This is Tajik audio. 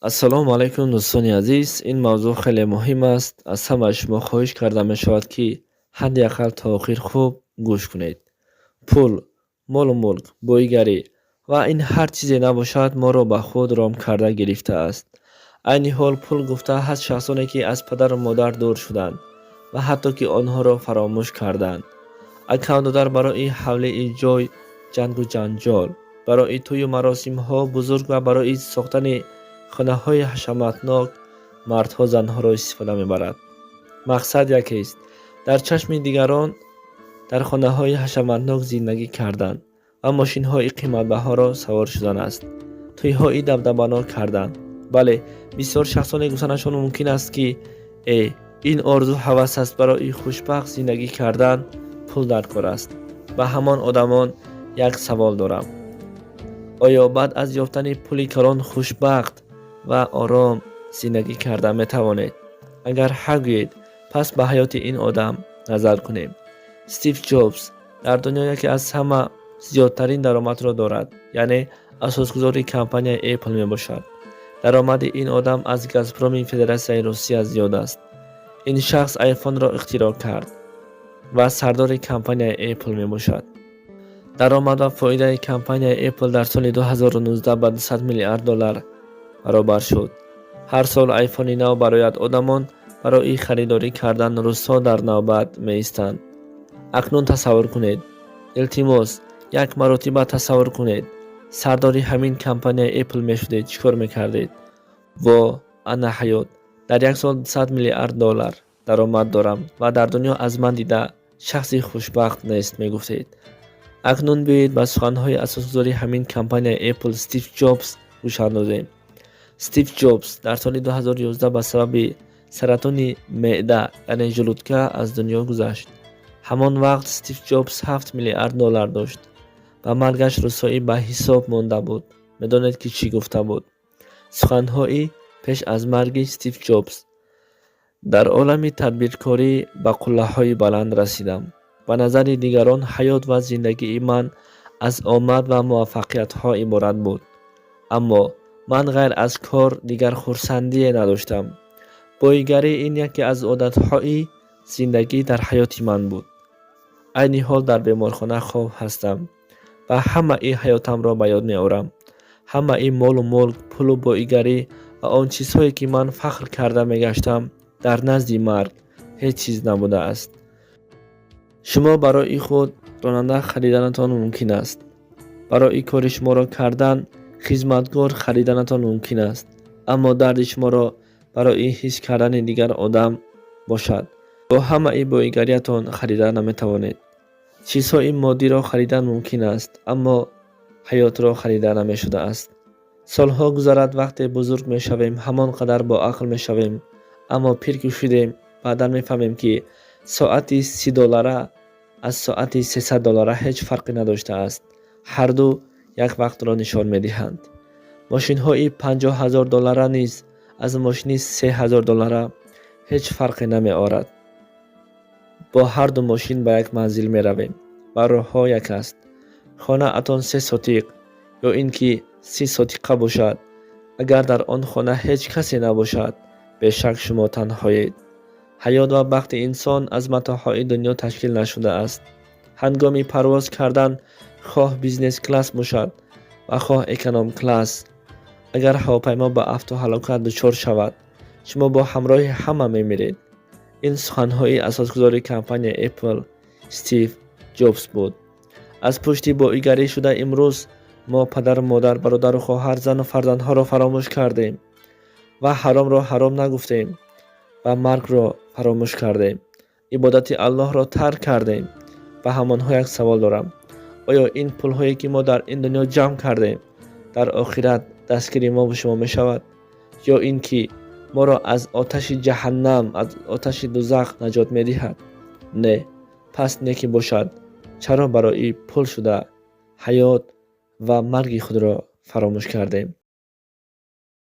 Ассалому алайкум, дӯстони азиз! Ин мавзӯъ хеле муҳим аст. Аз ҳамаи шумо хоҳиш карда мешавад, ки ҳадди ақал то охир хуб гӯш кунед. Пул, молу мулк, боигарӣ ва ин ҳар чизе набошад, моро ба худ ром карда гирифтааст. Айни ҳол пул гуфта ҳаст шахсоне, ки аз падару модар дур шуданд ва ҳатто ки онҳоро фаромӯш карданд. Акаву додар барои ҳавлии ҷой ҷангу ҷанҷол, барои тӯю маросимҳо бузург ва барои сохтани хонаҳои ҳашаматнок мардҳо занҳоро истифода мебарад. Мақсад якест: дар чашми дигарон дар хонаҳои ҳашаматнок зиндагӣ кардан ва мошинҳои қиматбаҳоро савор шудан аст, тӯйҳои дабдабанок кардан. Бале, бисёр шахсоне гуфтанашон мумкин аст, ки э, ин орзу ҳавас аст, барои хушбахт зиндагӣ кардан пул дар кор аст. Ба ҳамон одамон як савол дорам: оё баъд аз ёфтани пули калон хушбахт ва ором зиндагӣ карда метавонед? Агар ҳа гӯед, пас ба ҳаёти ин одам назар кунем. Стив Ҷобс дар дунё яке аз ҳама зиёдтарин даромадро дорад, яъне асосгузори компанияи Apple мебошад. Даромади ин одам аз Газпроми Федератсияи Русия зиёд аст. Ин шахс Айфонро ихтироъ кард ва сардори компанияи Apple мебошад. Даромад ва фоидаи компанияи Apple дар соли 2019 ба 200 миллиард доллар баробар шуд. Ҳар сол Айфони нав барояд, одамон барои харидорӣ кардан рӯзҳо дар навбат меистанд. Акнун тасаввур кунед, илтимос, як маротиба тасаввур кунед: сардори ҳамин компанияи Apple мешудед, чӣ кор мекардед? Во, ана ҳаёт! Дар як сол 200 миллиард доллар даромад дорам ва дар дунё аз ман дида шахси хушбахт нест, мегуфтед. Акнун биёед, ба суханҳои асосгузори ҳамин компанияи Apple Стив Ҷобс гӯш андозем. Стив Ҷобс дар соли 2011 ба сабаби саратони меъда, яъне желудка, аз дунё гузашт. Ҳамон вақт Стив Ҷобс 7 миллиард доллар дошт. Ба маргаш рӯзҳои ба ҳисоб монда буд. Медонед, ки чӣ гуфта буд? Суханҳои пеш аз марги Стив Ҷобс: «Дар олами тадбиркорӣ ба қуллаҳои баланд расидам. Ба назари дигарон ҳаёт ва зиндагии ман аз омад ва муваффақиятҳо иборат буд, аммо ман ғайр аз кор дигар хурсандие надоштам. Боигарӣ ин яке аз одатҳои зиндагӣ дар ҳаёти ман буд. Айни ҳол дар беморхона хоб ҳастам ва ҳамаи ҳаётамро ба ёд меорам. Ҳамаи молу мулк, пулу боигарӣ ва он чизҳое, ки ман фахр карда мегаштам, дар назди марг ҳеҷ чиз набудааст». Шумо барои худ ронанда хариданатон мумкин аст, барои кори шуморо кардан хизматгор хариданатон мумкин аст, аммо дарди шуморо барои ҳис кардани дигар одам бошад, бо ҳамаи боигариятон харида наметавонед. Чизҳои моддиро харидан мумкин аст, аммо ҳаётро харида намешудааст. Солҳо гузарад, вақте бузург мешавем, ҳамон қадар боақл мешавем, аммо пир ки шудем, баъдан мефаҳмем, ки соати 30 доллара аз соати 300 доллара ҳеҷ фарқе надоштааст. Ҳарду як вақтро нишон медиҳанд. Мошинҳои 50 000 доллара низ аз мошини 3000 доллара ҳеҷ фарқе намеорад. Бо ҳарду мошин ба як манзил меравем ва роҳҳо як аст. Хонаатон 3 сотиқ ё ин ки 30 сотиқа бошад, агар дар он хона ҳеҷ касе набошад, бешак шумо танҳоед. Ҳаёт ва бахти инсон аз матоъҳои дунё ташкил нашудааст. Ҳангоми парвоз кардан, хоҳ бизнес-класс бошад ва хоҳ эконом-класс, агар ҳавопаймо ба автоҳалокат дучор шавад, шумо бо ҳамроҳи ҳама мемиред. Ин суханҳои асосгузори компанияи Apple Стив Ҷобс буд. Аз пушти боигарӣ шуда имрӯз мо падару модар, бародару хоҳар, зану фарзандҳоро фаромӯш кардем ва ҳаромро ҳаром нагуфтем ва маргро фаромӯш кардем, ибодати Аллоҳро тарк кардем. Ба ҳамонҳо як савол дорам: оё ин пулҳое, ки мо дар ин дунё ҷамъ кардем, дар охират дастгири мову шумо мешавад ё ин ки моро аз оташи ҷаҳаннам, аз оташи дузах наҷот медиҳад? Не. Пас неки бошад, чаро барои пул шуда ҳаёт ва марги худро фаромӯш кардем?